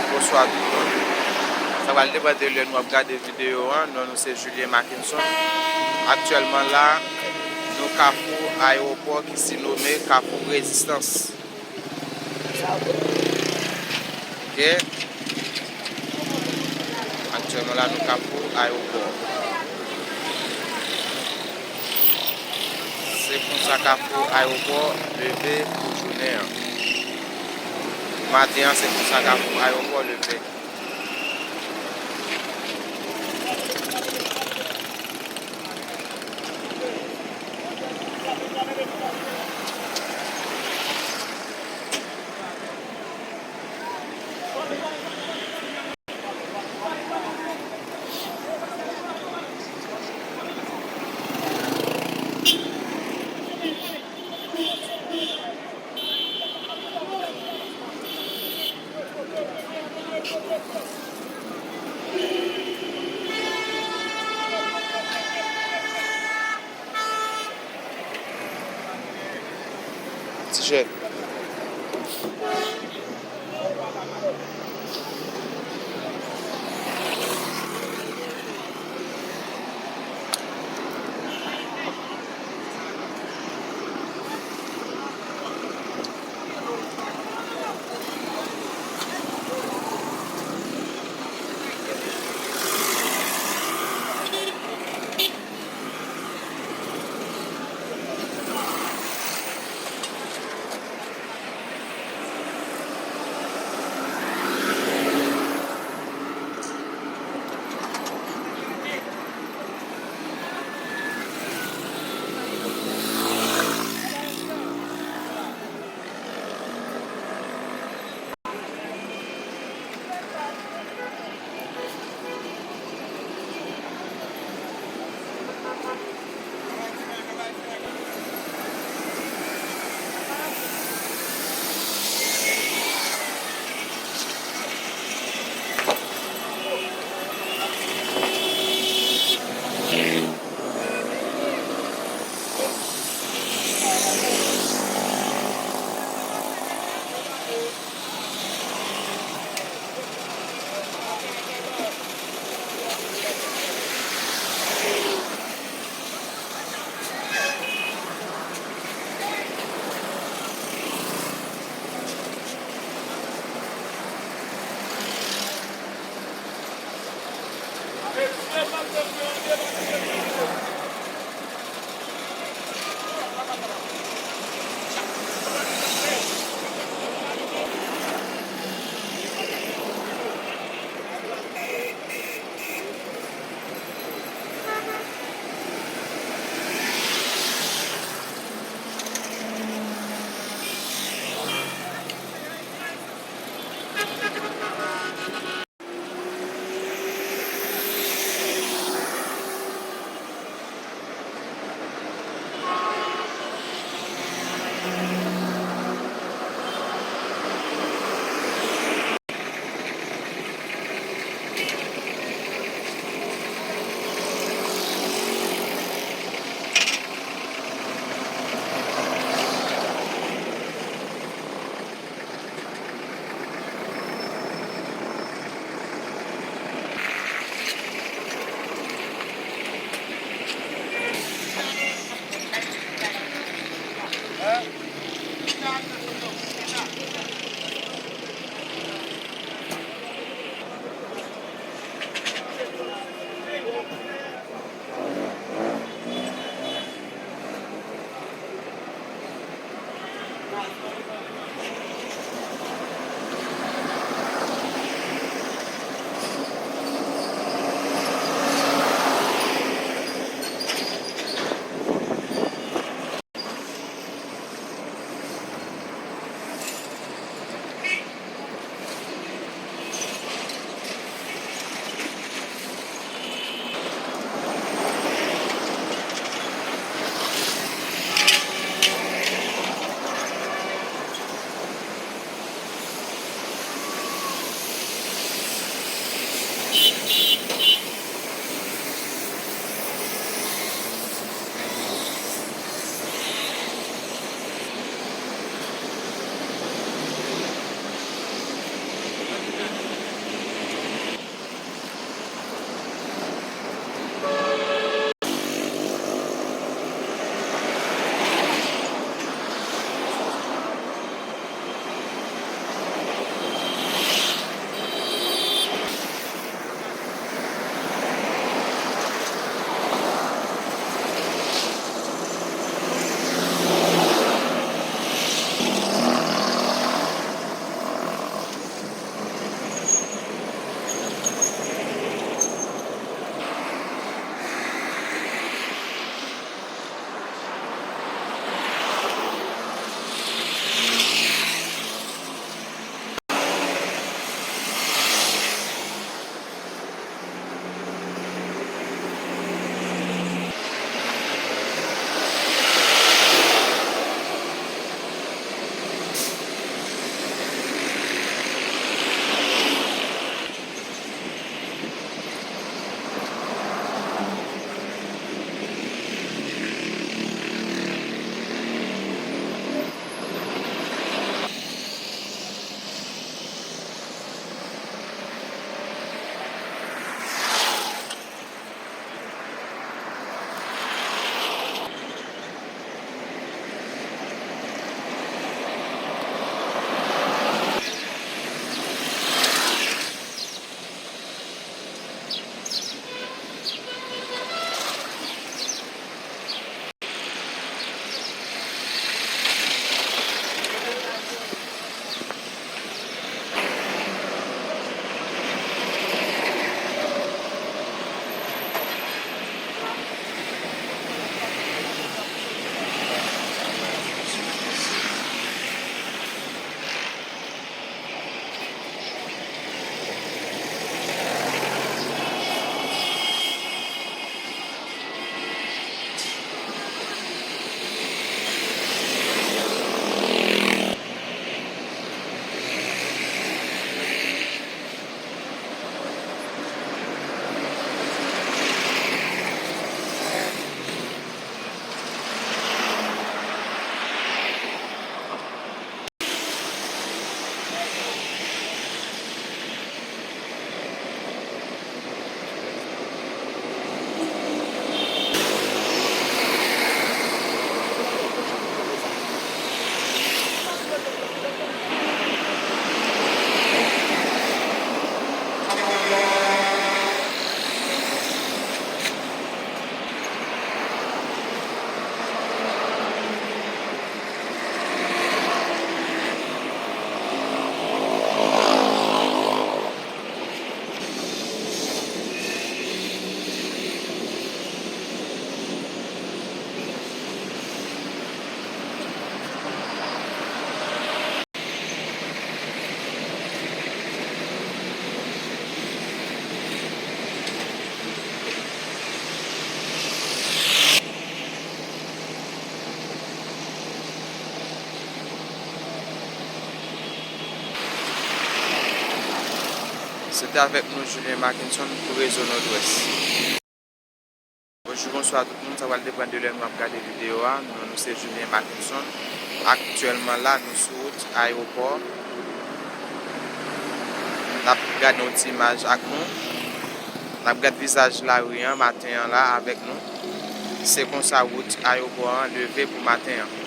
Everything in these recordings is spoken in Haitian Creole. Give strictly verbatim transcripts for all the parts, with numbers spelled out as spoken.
Bonswa tout moun. Sa pral depann de lè nou ap gade videyo an. Non nou se Julien Mackinson. Aktyèlman la, nou kafou ayewopò ki sinome Kafou Rezistans. Ok. Aktyèlman la, nou kafou ayewopò. Se konsa kafou ayewopò leve pou jounen an. Maten an, se konsa kafou ayewopò leve. Ti jèn. Se te avèk nou Julien Mackenson pou Rezo Nòdwès. Bonjou, bonswa tout moun, sa pral depann de lè nou ap gade videyo a. Non, nou se Julien Mackenson. Aktyèlman la, nou sou wout ayewopò. N ap gade yon ti imaj ak nou. N ap gade vizaj lari an maten an la avèk nou. Se konsa wout ayewopò an leve pou maten an.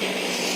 Ok.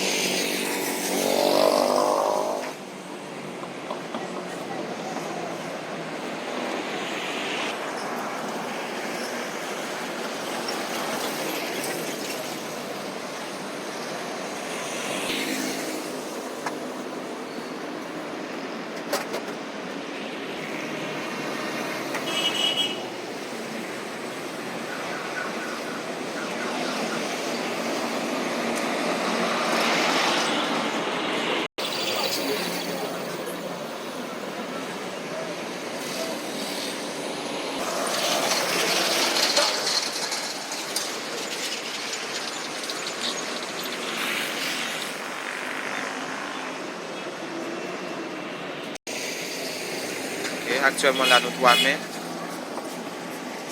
Ok, aktyèlman la nou twa mè.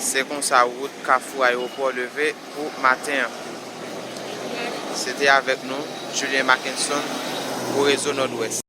Se konsa wout Kafou Ayewopò leve pou maten an. Se te avèk nou, Julien Mackenson, pou Rezo Nòdwès.